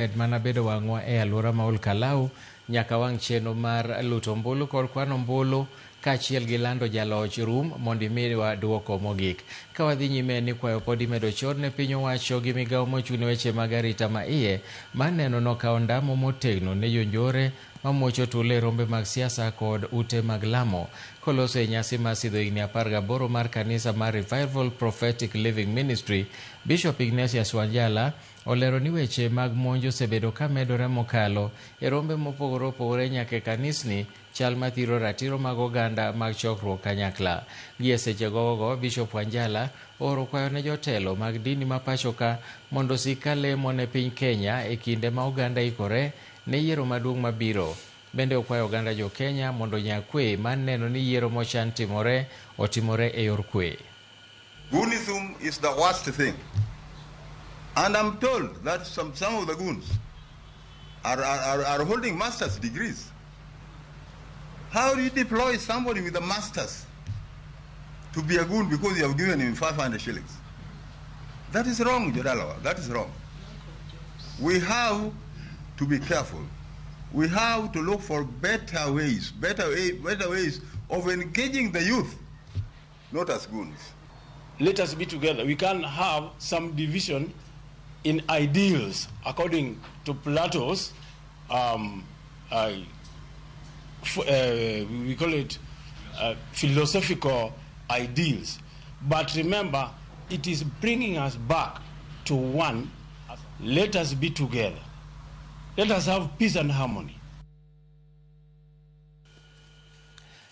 Med mana bedo wang'wa e alwora ma Olkalau nyaka wang' chenro mar luto ombulu kod kwano ombulu kaachiel gi lando jaloch rum mondo imiwa duoko mogik. Ka wadhi nyime ni kwayo pod imedo chor ne piny owacho gi migawo mochung' ne weche mag arita ma iye mar neno nokawo ondamo motegno ne jonjore mamuocho tulo e rombe mag siasa kod ute mag lamo. Koloso e nyasi mar sidho higni 18 mar kanisa mar Revival Prophetic Living Ministry, Bishop Ignatius Wanjala olero ni weche mag monj osebedo ka medore mokalo e rombe mopogore opogore nyaka e kanisni, chal mathiro ratiro mag oganda mag chokruok kanyakla. Gi e seche gogogo, Bishop Wanjala ooro kwayo ne jotelo mag dini ma pachoka mondo osik ka lemo ne piny Kenya e kinde ma oganda ikore ne yiero maduong' mabiro. Bende okwayo oganda jo Kenya mondo onya kwe mar neno ni yiero mochan timore otimore e yor kwe. Goonism is the worst thing. And I'm told that some of the goons are holding master's degrees. How do you deploy somebody with a master's to be a goon because you have given him 500 shillings? That is wrong, Jodalawa. That is wrong. We have to be careful. We have to look for better ways, better ways of engaging the youth, not as goons. Let us be together. We can have some division in ideals according to Plato's, we call it philosophical ideals. But remember, it is bringing us back to one. Let us be together. Let us have peace and harmony.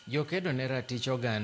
Jokedo ne ratich oganda.